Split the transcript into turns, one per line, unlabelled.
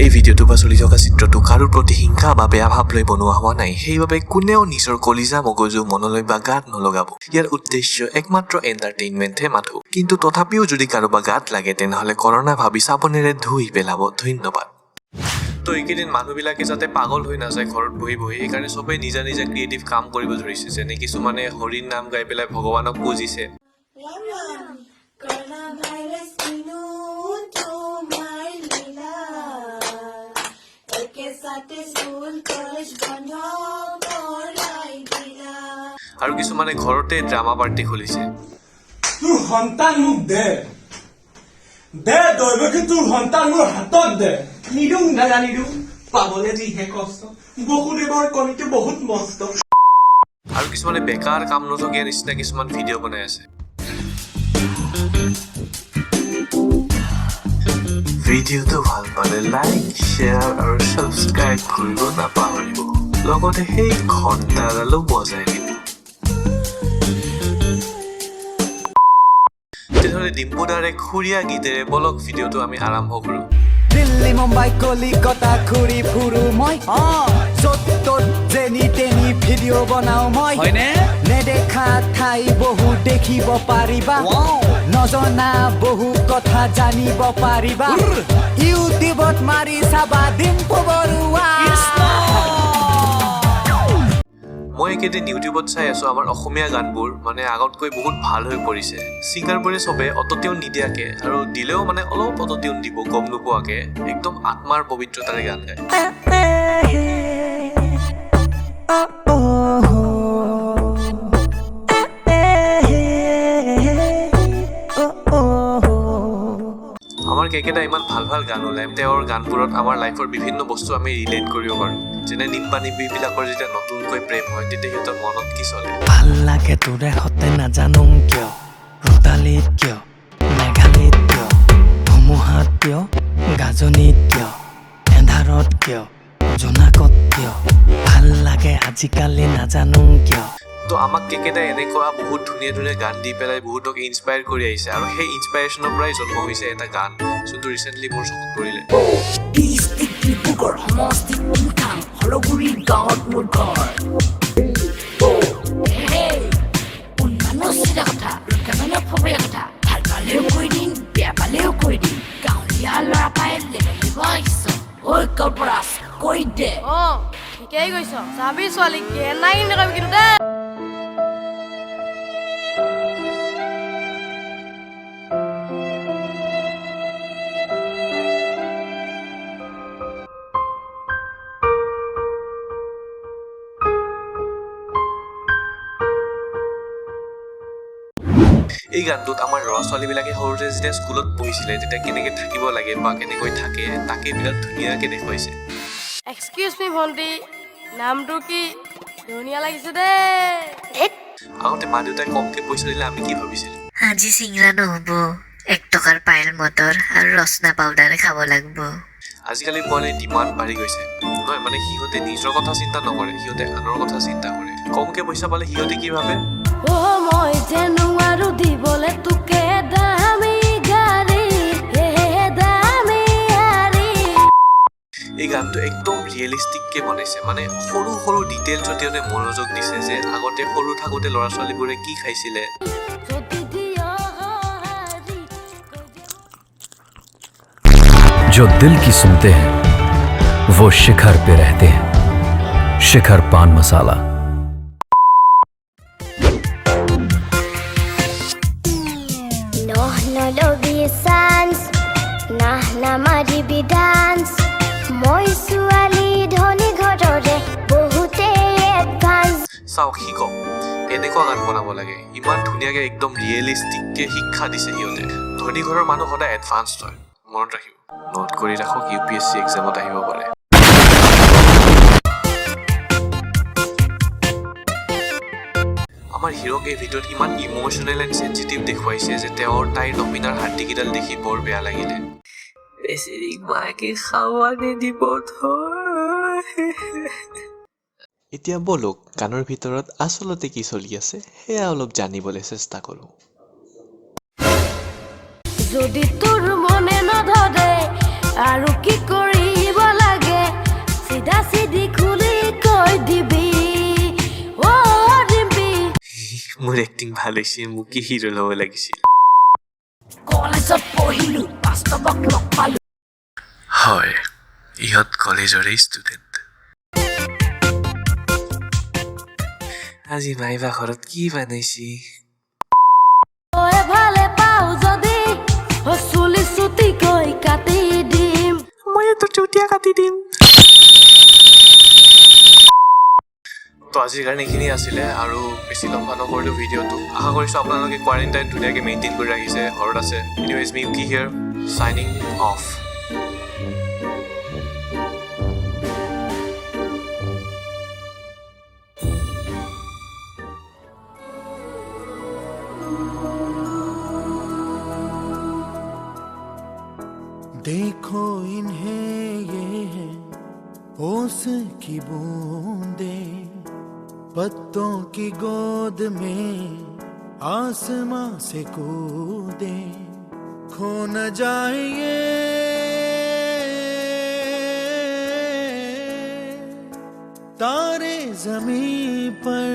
এই ভিডিঅ'টো বা চলি থকা চিত্ৰটো কাৰো প্ৰতি হিংসা বা বেয়া ভাৱ লৈ বনোৱা হোৱা নাই। সেইবাবে কোনেও নিজৰ কলিজা, মগজু, মনলৈ বা গাত নলগাব। ইয়াৰ উদ্দেশ্য একমাত্ৰ এণ্টাৰটেইনমেণ্টহে মাথো। কিন্তু তথাপিও যদি কাৰোবাৰ গাত লাগে, তেনেহ'লে কৰোণা ভাবি চাবোনেৰে ধুই পেলাব। ধন্যবাদ। তো এইকেইদিন মানুহবিলাকে যাতে পাগল হৈ নাযায় ঘৰত বহি বহি, সেইকাৰণে চবেই নিজা নিজা ক্ৰিয়েটিভ কাম কৰিব ধৰিছে। যেনে কিছুমানে হৰিৰ নাম গাই পেলাই ভগৱানক পূজিছে।
ৰাম ৰাম, কৰোণা ভাইৰাছ, কিনো তোমাৰ লীলা? একেচাতে স্কুল কলেজ বন্ধ কৰাই দিলা।
আৰু কিছুমানে ঘৰতে ড্ৰামা পাৰ্টি খুলিছে।
তোৰ সন্তান মোক দে, দে দৈৱকী, তোৰ সন্তান মোৰ হাতত দে।
নিদোং দাদা, নিদোং। পাবলে যিহে কষ্ট, বসুদেৱৰ কণীটো বহুত মস্ত।
আৰু কিছুমানে বেকাৰ কাম নথকীয়া নিচিনা কিছুমান ভিডিঅ' বনাই আছে। ভিডিঅ'টো ভাল পালে লাইক, শ্বেয়াৰ আৰু ছাবস্ক্ৰাইব কৰিব নাপাহৰিব। লগতে সেই ঘণ্টাডালো বজাই দিব। তেনেহ'লে ডিম্পুদাৰে সুৰীয়া গীতেৰে বলক ভিডিঅ'টো আমি আৰম্ভ কৰোঁ।
দিল্লী, মুম্বাই, কলিকতা ঘূৰি ফুৰো মই, য'ত ত'ত যেনি তেনি ভিডিঅ' বনাও মই। নেদেখা ঠাই বহু দেখিব পাৰিবা, নজনা বহু কথা জানিব পাৰিবা। ইউটিউবত মাৰি চাবা ডিম্পু বৰুৱা।
মই এইকেইদিন ইউটিউবত চাই আছোঁ, আমাৰ অসমীয়া গানবোৰ মানে আগতকৈ বহুত ভাল হৈ পৰিছে। ছিংগাৰবোৰে চবে অট'টিউন নিদিয়াকে আৰু দিলেও মানে অলপ অট'টিউন দিব গম নোপোৱাকে, একদম আত্মাৰ পবিত্ৰতাৰে গান গায়। আমাৰ কেকেদা ইমান ভাল ভাল গান ওলায়। তেওঁৰ গানবোৰত আমাৰ লাইফৰ বিভিন্ন বস্তু আমি ৰিলেট কৰিব পাৰোঁ। যেনে নিম্পা নিম্পিবিলাকৰ যেতিয়া নতুনকৈ প্ৰেম হয়, তেতিয়া সিহঁতৰ মনত কি চলে।
ভাল লাগে তোৰে সতে নাজানো কিয়, ৰ'দালিত কিয়, মেঘালীত কিয়, ধুমুহাত কিয়, গাজনিত কিয়, এন্ধাৰত কিয়, জোনাকত কিয় ভাল লাগে আজিকালি নাজানো কিয়।
তো আমাক কেকেদাই এনেকুৱা বহুত ধুনীয়া ধুনীয়া গান দি পেলাই বহুতক ইনস্পায়াৰ কৰি আহিছে। আৰু সেই ইনস্পাইৰেশ্যনৰ পৰাই জন্ম হৈছে এটা গান, যোনটো ৰিচেণ্টলি মোৰ চকুত পৰিলে।
ডিষ্ট্ৰিক্ট ডিব্ৰুগড়, সমষ্টি টিংখাং, হলগুৰি গাঁৱত মোৰ ঘৰ। হেই, কোন মানুহ চিধা কথা, কেমেৰা ফকৰীয়া কথা, ভাল পালেও কৈ দিম, বেয়া পালেও কৈ দিম। গাঁৱলীয়া ল'ৰা পাই লেবেল দিব আহিছ। ঐ কল্পৰাজ, কৈ দে।
অ, ঠিকেই কৈছ। চাবি ছোৱালী, গেনাই নকৰিবি কিন্তু দেই।
এই গানটোত আমাৰ ল'ৰা ছোৱালীবিলাকে সৰুতে যেতিয়া স্কুলত পঢ়িছিলে, তেতিয়া কেনেকৈ থাকিব লাগে বা কেনেকৈ থাকে, তাকে বিৰাট ধুনীয়াকৈ দেখুৱাইছে।
এক্সকিউজ মি ভণ্টি, নামটো কি? ধুনীয়া লাগিছে দেই।
আগতে মা দেউতাই কমকৈ পইচা দিলে আমি কি ভাবিছিলোঁ?
আজি চিংৰা নহ'ব, 1 টকাৰ পাইল মটৰ আৰু ৰচনা পাউডাৰ খাব লাগিব।
আজিকালি পোৱালিৰ ডিমাণ্ড বাঢ়ি গৈছে নহয়, মানে সিহঁতে নিজৰ কথা চিন্তা নকৰে, সিহঁতে আনৰ কথা চিন্তা কৰে। কমকৈ পইচা পালে সিহঁতে কি ভাবে?
অ, মই যে নোৱাৰো দিবলে তোকে দামী গাড়ী, হে দামী গাড়ী।
এই গানটো একদম ৰিয়েলিষ্টিককৈ বনাইছে। মানে সৰু সৰু ডিটেইলছত সিহঁতে মনোযোগ দিছে যে আগতে সৰু থাকোঁতে ল'ৰা ছোৱালীবোৰে কি খাইছিলে।
যদি দিয় হাৰি।
जो दिल की सुनते हैं वो शिखर पे रहते हैं। शिखर पान मसाला।
নহ নলবি চান্স, নাহ নামাৰিবি ডান্স। মই ছোৱালী ধনী ঘৰৰে, বহুতেই এডভান্স।
চাওক, শিকক, এনেকুৱা গান বনাব লাগে। ইমান ধুনীয়াকৈ একদম ৰিয়েলিষ্টিককৈ শিক্ষা দিছে সিহঁতে। ধনী ঘৰৰ মানুহ সদায় এডভান্সড হয়, মনত ৰাখিব। নোট কৰি ৰাখক, ইউপিএছচি এক্সামত আহিব পাৰে। আমাৰ হিৰ'ক এই ভিডিঅ'ত ইমান ইম'চনেল এণ্ড চেঞ্চিটিভ দেখুৱাইছে যে তেওঁৰ তাইৰ নপিনাৰ হাড্ডিকেইডাল দেখি বৰ বেয়া লাগিলে। বেচেৰীক মাকে খাৱা নিদিব। এতিয়া ব'লক, গানৰ ভিতৰত আচলতে কি চলি আছে সেয়া অলপ জানিবলৈ চেষ্টা কৰোঁ।
যদি তোৰ মনে নধৰে আৰু কি কৰিম।
মোৰ এক্টিং ভাল হৈছে, মোকে হিৰ' ল'ব লাগিছিল।
কলেজত পঢ়িলো, বাস্তৱক লগ পালো।
হয়, ইহঁত কলেজৰে ষ্টুডেণ্ট। আজি মাইবা ঘৰত কি বনাইছি?
ভালে পাওঁ যদি চুলি চুটিকৈ কাটি দিম।
মই তোৰ চুটিয়া কাটি দিম। তো আজিৰ কাৰণে এইখিনি আছিলে আৰু বেছি লম্বা নকৰিলোঁ ভিডিঅ'টো। আশা কৰিছোঁ আপোনালোকে কোৱাৰেণ্টাইন ধুনীয়াকৈ মেইনটেইন কৰি ৰাখিছে, ঘৰত আছে। Anyways, Miyuki here, signing off.
देखो इन्हें, ये है ओस की बूंदे, पत्तों की गोद में आसमां से कूदे, खो न जाए ये तारे जमीन पर।